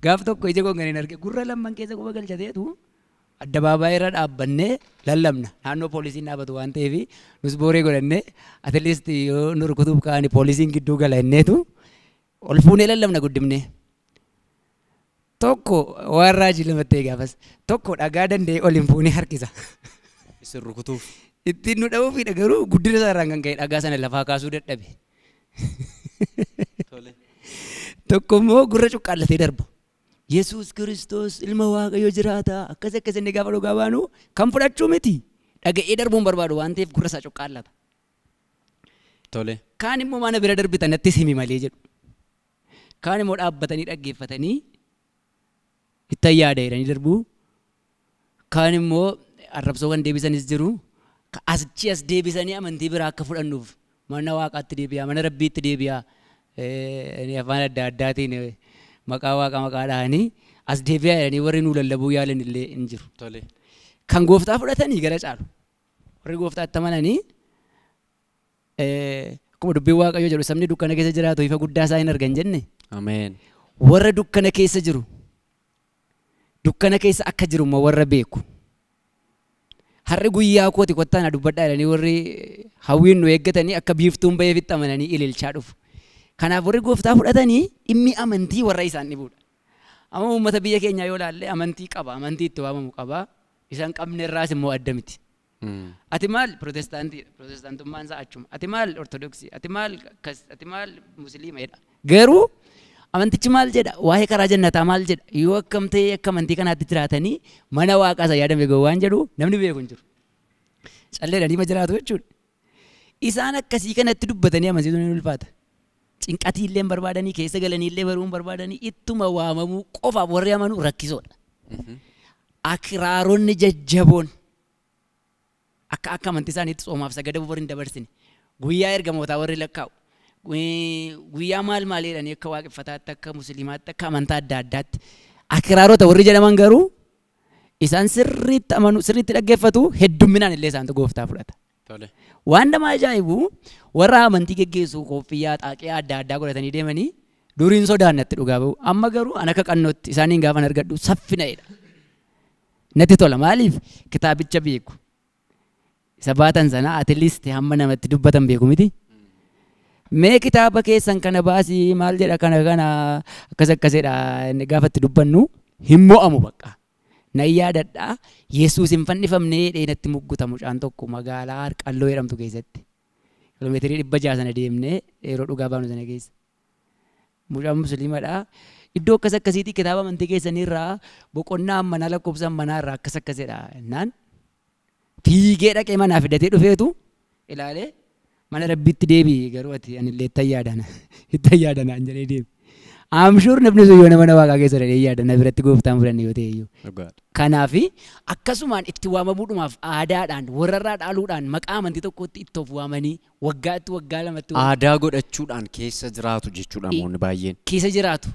gaaf tokko ija koo kan hin arge gurra lamman keessa quba galchateetu addabaabaayii irra dhaabbannee lallabna. Naannoo poolisiin dhaabatu waan ta'eef nus booree godhannee at least yoo nu rukutuuf ka'ani poolisiin gidduu gala inneetu ol fuunee lallabna guddifnee. Tokko waan raajii lamatti gaafas tokko dhagaa danda'ee ol hin fuunee harkisa. Isin rukutuuf. Ittiin nu dha'uufidha garuu guddina isaa irraan kan ka'e dhagaa sana lafaa kaasuu dadhabe. Tokko immoo gurra cuqqaallatee darba. Yesuus Kiristoos ilma Waaqayyoo jiraata akkas akkas inni gaafa dhugaa baanu kan fudhachuu miti. Dhaga'ee darbuun barbaadu waan ta'eef gurra isaa cuqqaallata. Kaan immoo mana bira darbitan nattis himi malee jedhu. Kaan immoo dhaabbatanii dhaggeeffatanii ittan yaada jedhanii darbuu. Kaan immoo arrabsoo kan deebisanis jiru. Achi as deebisanii amantii biraa akka fudhannuuf mana waaqaatti deebi'aa, mana rabbiitti deebi'aa. Afaan adda addaatiin maqaa waaqa maqaa dhahanii as deebi'aa jedhanii warri nu lallabuu yaalan illee hin jiru. Kan gooftaa fudhatanii gara caalu. Warri gooftaatti amananii akkuma dubbiin Waaqayyoo jedhu sabni dukkana keessa jiraatu ifa guddaa isaa hin argan jenne. Ameen. Warra dukkana keessa jiru dukkana keessa akka jiru immoo warra beeku. Har'i guyyaa kooti kottaa na dubbadhaa jedhanii warri hawwiin nu eeggatanii akka biiftuun ba'eefitti amananii ililchaa dhufu. Kanaaf warri gooftaa fudhatanii dhimmi amantii warra isaan dhibuudha. Amma uummata biyya keenyaa yoo ilaalle amantii qaba, amantii itti waamamu qaba. Isaan qabne irraas immoo adda miti. Ati maal pirootestaantiidha, pirootestaantummaan isaa achuma. Ati maal ortodoksii, ati maal akkas, ati maal musliima jedha. Garuu Amantichi maal jedha? Waa'ee karaa jannataa maal jedha? Yoo akkam ta'e akka amantii kanaatti jiraatanii mana waaqaa isa yaadame ga'u waan jedhu namni beeku hin jiru. Calleedhaan hima jiraatu jechuudha. Isaan akkasii kanatti dubbatanii amansiisuun ni ulfaata. Cinqatii illee barbaadanii keessa galanii illee baruu barbaadanii ittuma waamamuu qofaaf warri amanu rakkisoodha. Akiraaronni jajjaboon akka amantii isaaniitti tsoomaaf sagada warri hin dabarsine guyyaa ergamootaa warri lakkaa'u guyyaa maal maal jedhanii akka waaqeffataatti akka musliimaatti akka amantaa adda addaatti akiraarota warri jedhaman garuu isaan sirriitti amanu sirriitti dhaggeeffatu heddumminaan illee isaantu gooftaa fudhata. Waan nama ajaa'ibu warra amantii geggeessu koffiyyaa xaaqiyaa adda addaa godhatanii deemanii duriin sodaannatti dhugaa ba'u. Amma garuu an akka qannootti isaaniin gaafan argadhu saffina'edha. Natti tola maaliif kitaabicha beeku. Isa baatan sana at least hamma namatti dubbatan beeku miti. Mee kitaaba keessan kana baasii maal jedha kana kana akkas akkasidha inni gaafa itti dubbannu hin mo'amu bakka. Nan yaadadha Yesuus hin fannifamne dheedatti mugguta mucaan tokko magaalaa Harqalloo jedhamtu keessatti. Kiiloomeetirii 600 sana deemnee yeroo dhugaa baanu sana keessa. Mucaan musliimadha. Iddoo akkas akkasiitti kitaaba amantii keessanirraa boqonnaa ammanaa lakkoofsa ammanaa irraa akkas akkasidha jennaan fiigee dhaqee manaa fidatee dhufeetu ilaalee mana rabbiitti deebi'i garuu ati anillee ittan yaadanaan jedhee deebi. I'm sure namni sun yoo mana waaqaa keessa dhaqee yaada na biratti gooftaan fudhanne yoo ta'e iyyuu. Kanaaf akkasumaan itti waamamuudhumaaf aadaadhaan warrarraa dhaaluudhaan maqaa amantii tokkotti itti of waamanii waggaatti waggaa lamatti aadaa godhachuudhaan keessa jiraatu jechuudha namoonni baay'een. Keessa jiraatu.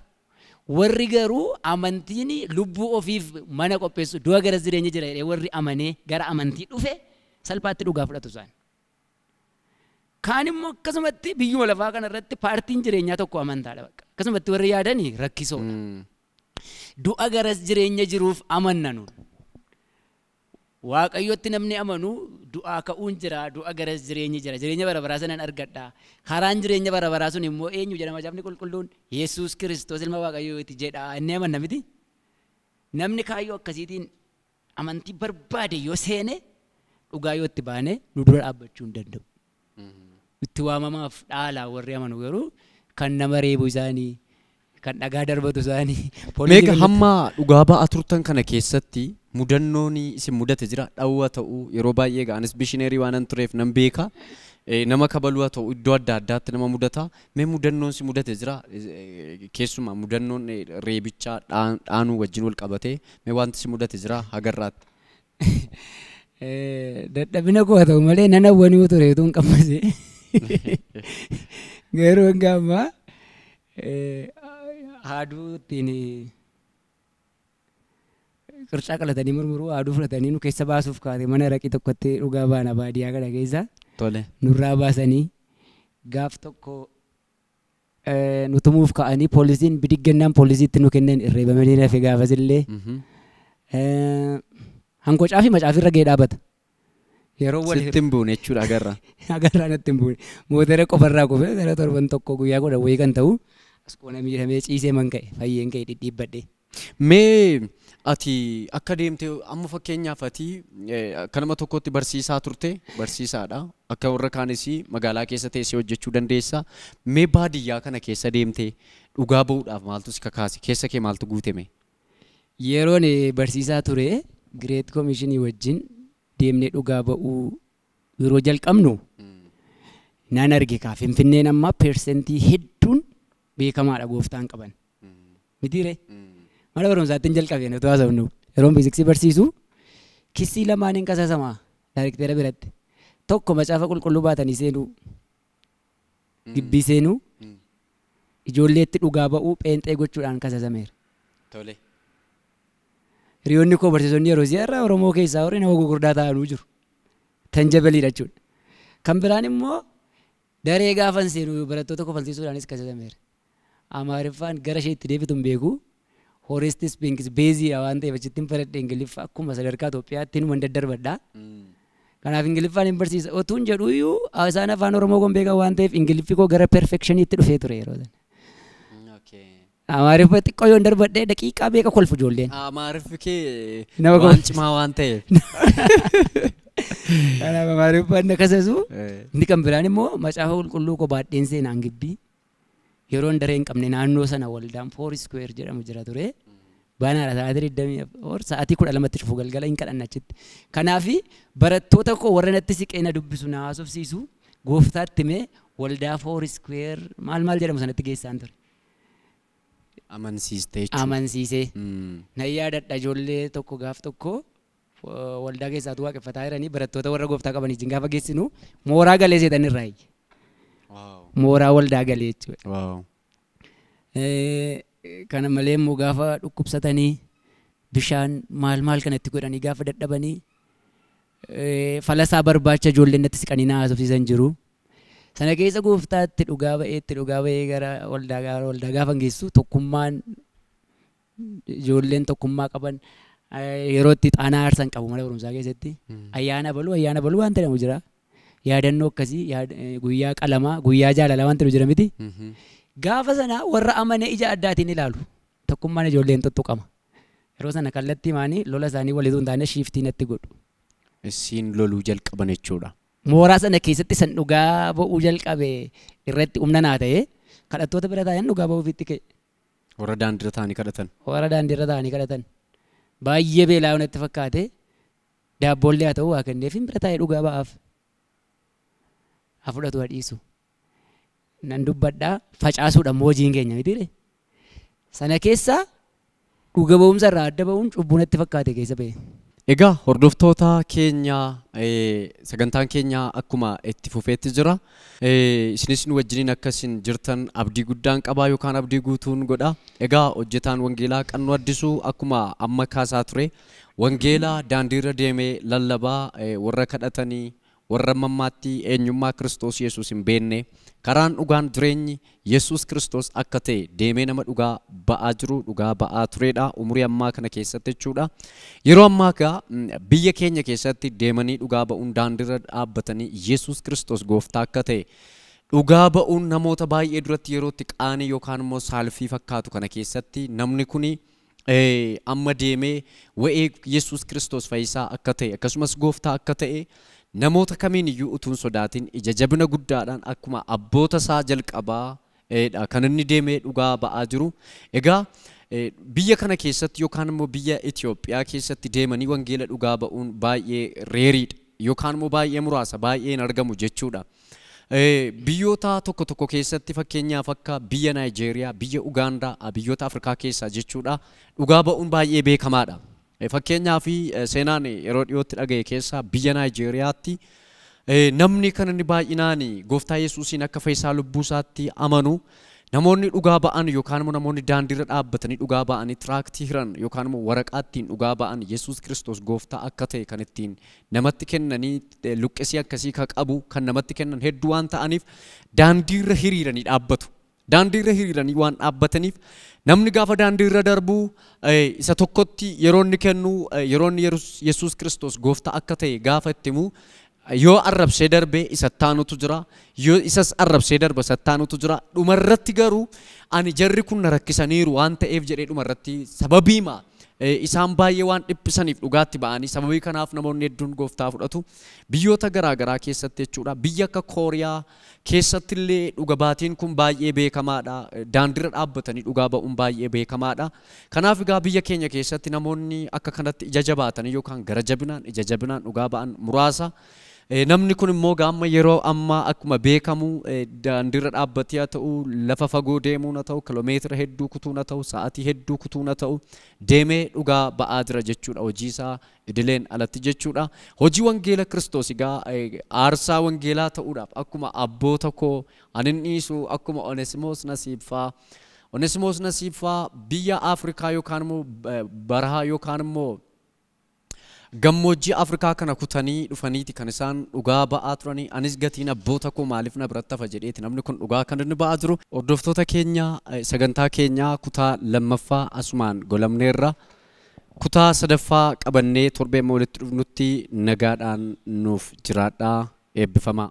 Warri garuu amantiin lubbuu ofiif mana qopheessu du'a gara jireenya jira jedhee warri amanee gara amantii dhufe salphaatti dhugaa fudhatu isaan. Kaan immoo akkasumatti biyyuma lafaa kanarratti paartiin jireenyaa tokko amantaadha bakka. Akkasumatti warri yaadanii rakkisoodha. Du'a garas jireenya jiruuf amanna nuun. Waaqayyotti namni amanu du'aa ka'uun jira, du'a garas jireenya jira. Jireenya bara baraa sanan argadha. Karaan jireenya bara baraa sun immoo eenyu jedhama macaafni qulqulluun? Yesuus Kiristoos ilma Waaqayyooti jedha. Inni amanna miti? Namni kaayyoo akkasiitiin amantii barbaade yoo seene dhugaa yoo itti baane nu dura dhaabbachuu hin danda'u. Itti waamamaaf dhaalaa warri amanu garuu kan nama reebu isaanii, kan dhagaa darbatu isaanii. Meeqa hamma dhugaa ba'aa turtan kana keessatti mudannoon isin mudate jira dhawwa ta'uu yeroo baay'ee anis bishineerii waan tureef nan beeka. Nama kabaluu ta'u iddoo adda addaatti nama mudata. Mee mudannoon si mudate jira keessumaa mudannoon reebichaa dhaanuu wajjin wal qabatee mee wanti si mudate jira hagarraatti? Dadhabina koo ta'u malee nan hawwanii ture utuu hin qammase. Garuu hanga ammaa haaduu ittiin qircaa qalatanii murmuruu haaduu fudhatanii nu keessa baasuuf kaate mana raqii tokkotti dhugaa baana baadiyyaa kana keessa. Nurraa baasanii gaaf tokko nu tumuuf ka'anii poolisiin bidiggannaan poolisiitti nu kennan irreebamanii nafe gaafas illee. Hankocaa fi macaafii irra ga'ee dhaabata. Yeroo wal sitti hin buune jechuudha agarra. Agarraa natti hin buune. Motora qofarraa kufee gara torban tokko guyyaa kudha wayii kan ta'u as qoona miidhamee ciisee man ka'e fayyeen ka'e dhidhiibbadhe. Mee ati akka deemte amma fakkeenyaaf ati akka nama tokkotti barsiisaa turte barsiisaadha. Akka warra kaanis magaalaa keessa teessee hojjechuu dandeessa. Mee baadiyyaa kana keessa deemte dhugaa ba'uudhaaf maaltu si kakaase? Keessa kee maaltu guuteme? Yeroon barsiisaa ture Great Commissionii wajjin deemnee dhugaa ba'uu yeroo jalqabnu nan arge kaa Finfinneen amma persentii hedduun beekamaadha gooftaan qaban. Mitiiree? Mana barumsaatti hin jalqabeen otoo haasofnu yeroon fiiziksii barsiisu kissii lamaaniin qasasamaa daayirikteera biratti. Tokko macaafa qulqulluu baatanii seenuu gibbii seenuu ijoolleetti dhugaa ba'uu pheenxee gochuudhaan kasasameera. Hiriyoonni koo barsiisonni yeroo si'arraa Oromoo keessaa warri nama gurguddaa ta'anuu jiru. Tanjabaliidha jechuudha. Kan biraan immoo daree gaafan seenuu barattoota kofalsiisuudhaanis kasasameera. Amaariffaan gara ishee itti deebitu hin beeku. Horestis Pinkis beeziidha waan ta'eef achitti hin baradhe Ingiliffa akkuma sadarkaa Itoophiyaatti numan daddarbadha. Kanaaf Ingiliffaan hin barsiisa. Otuun jedhu iyyuu isaan afaan Oromoo kun beekan waan ta'eef Ingiliffi koo gara perfekshiniitti dhufee ture yeroo sana. Amaariffa xiqqoo yoon darbadhee daqiiqaa beeka kolfu ijoolleen. Amaariffi kee waan cimaa waan ta'eef. Kanaaf Amaariffaan na kasasu. Inni kan biraan immoo macaafa qulqulluu koo baadheen seenaan gibbii. Yeroon daree hin qabne naannoo sana waldaan Four Square jedhamu jira ture. Baanaadha sa'aatii 24 sa'aatii 12tti cufu galgala hin kadhanna achitti. Kanaafi barattoota koo warra natti siqee na dubbisu na haasofsiisu gooftaatti himee waldaa Four Square maal maal jedhamu sanatti geessaan ture. Amansiistee jechuudha. Amansiisee. Nan yaadadha ijoollee tokko gaaf tokko waldaa keessaatu waaqeffataa jiranii barattoota warra gooftaa qaban wajjin gaafa geessinu mooraa galee seetan irraa iyye. Mooraa waldaa galee jechuudha. Kana malee immoo gaafa dhukkubsatanii bishaan maal maal kanatti godhanii gaafa dadhabanii falasaa barbaacha ijoolleen natti siqanii na haasofsiisan jiru. Sana keessa gooftaatti dhugaa ba'ee gara waldaa gaafa geessu tokkummaan ijoolleen tokkummaa qaban yeroo itti xaanaa aarsan qabu mana barumsaa keessatti ayyaana baluu waan jedhamu jira. Yaadannoo akkasii guyyaa qalamaa guyyaa jaalalaa waan jedhamu jira miti. Gaafa sana warra amane ija addaatiin ilaalu tokkummaan ijoolleen tuttuqama. Yeroo sana kallattii maanii lola isaanii walitu hin taane shiiftii natti godhu. Isiin loluu jalqaban jechuudha. Mooraa sana keessatti san dhugaa ba'uu jalqabe irratti humna naa ta'e kadhattoota bira taa'an dhugaa ba'uufitti ka'e. Warra daandiirra taa'anii kadhatan. Warra daandiirra taa'anii kadhatan. Baay'ee beelaa natti fakkaate daabboollee haa ta'u waa kenneef hin bira taa'ee dhugaa ba'aaf. Haa fudhatu haa dhiisu. Nan dubbadhaa facaasuudha immoo hojiin keenya mitiire. Sana keessa dhuga ba'umsa irraa adda ba'uun cubbuu natti fakkaate keessa ba'e. Egaa hordoftoota keenya sagantaan keenya akkuma itti fufeetti jira. Isinis nu wajjiniin akkasin jirtan abdii guddaan qabaa yookaan abdii guutuun godha. Egaa hojjetaan wangeelaa Qannoo Addisuu akkuma amma kaasaa ture wangeelaa daandiirra deemee lallabaa warra kadhatanii warra mammaatti eenyummaa Kiristoos Yesuus hin beekne karaan dhugaan jireenyi Yesuus Kiristoos akka ta'e deemee nama dhugaa ba'aa jiru dhugaa ba'aa turedha umurii ammaa kana keessatti jechuudha. Yeroo ammaa gaa biyya keenya keessatti deemanii dhugaa ba'uun daandiirra dhaabbatanii Yesuus Kiristoos gooftaa akka ta'e dhugaa ba'uun namoota baay'ee duratti yerootti qaanii yookaan immoo saalfii fakkaatu kana keessatti namni kuni amma deemee wa'ee Yesuus Kiristoos fayyisaa akka ta'e akkasumas gooftaa akka ta'e namoota kamiin iyyuu utuun sodaatiin ija jabina guddaadhaan akkuma abboota isaa jalqabaa kan inni deemee dhugaa ba'aa jiru. Egaa biyya kana keessatti yookaan immoo biyya Itoophiyaa keessatti deemanii wangeela dhugaa ba'uun baay'ee reeriidha yookaan immoo baay'ee muraasa baay'ee hin argamu jechuudha. Biyyoota tokko tokko keessatti fakkeenyaaf akka biyya Naayijeeriyaa, biyya Ugaandaa, biyyoota Afrikaa keessaa jechuudha dhugaa ba'uun baay'ee beekamaadha. Fakkeenyaaf seenaan yeroo dhiyootti dhaga'e keessaa biyya Naayijeeriyaatti namni kan inni baay'inaan gooftaa Yesuusiin akka fayyisaa lubbuu isaatti amanu namoonni dhugaa ba'an yookaan immoo namoonni daandiirra dhaabbatanii dhugaa ba'anii tiraaktii hiran yookaan immoo waraqaa ittiin dhugaa ba'an Yesuus Kiristoos gooftaa akka ta'e kan ittiin namatti kennanii luqqisii akkasii kan qabu kan namatti kennan hedduu waan ta'aniif daandiirra hiriiranii dhaabbatu. Daandiirra hiriiranii waan dhaabbataniif namni gaafa daandiirra darbu isa tokkotti yeroo inni kennu yeroo inni Yesuus Kiristoos gooftaa akka ta'e gaafa itti himu yoo arrabsee darbe isa taanutu jira yoo isas arrabsee darba isa taanutu jira dhumarratti garuu ani jarri kun na rakkisaniiru waan ta'eef jedhee dhumarratti sababiima isaan baay'ee waan dhiphisaniif dhugaatti ba'anii sababii kanaaf namoonni hedduun gooftaa fudhatu biyyoota garaagaraa keessatti jechuudha. Biyya akka Kooriyaa keessatti illee dhuga baatiin kun baay'ee beekamaadha. Daandiirra dhaabbatanii dhugaa ba'uun baay'ee beekamaadha. Kanaaf egaa biyya keenya keessatti namoonni akka kanatti ija jabaatanii yookaan gara jabinaan ija jabinaan dhugaa ba'an muraasa. Namni kun immoo gaama yeroo ammaa akkuma beekamu daandiirra dhaabbatee haa ta'u lafa fagoo deemuun haa ta'u kiloomeetira hedduu kutuun haa ta'u sa'aatii hedduu kutuun haa ta'u deemee dhugaa ba'aa jira jechuudha hojii isaa idileen alatti jechuudha. Hojii wangeela Kiristoos egaa aarsaa wangeelaa ta'uudhaaf akkuma abboota koo ani hin dhiisu akkuma Onesimoos Nasiibfaa Onesimoos Nasiibfaa biyya Afrikaa yookaan immoo barahaa yookaan immoo gammoojjii Afrikaa kana kutanii dhufaniiti kan isaan dhugaa ba'aa turanii anis gatiin abboota koo maaliif na biratti hafa jedheeti namni kun dhugaa kan inni ba'aa jiru. Hordoftoota keenya sagantaa keenya kutaa lammaffaa asumaan golamneerra kutaa sadaffaa qabannee torbee walitti dhufnutti nagaadhaan nuuf jiraadhaa eebbifamaa.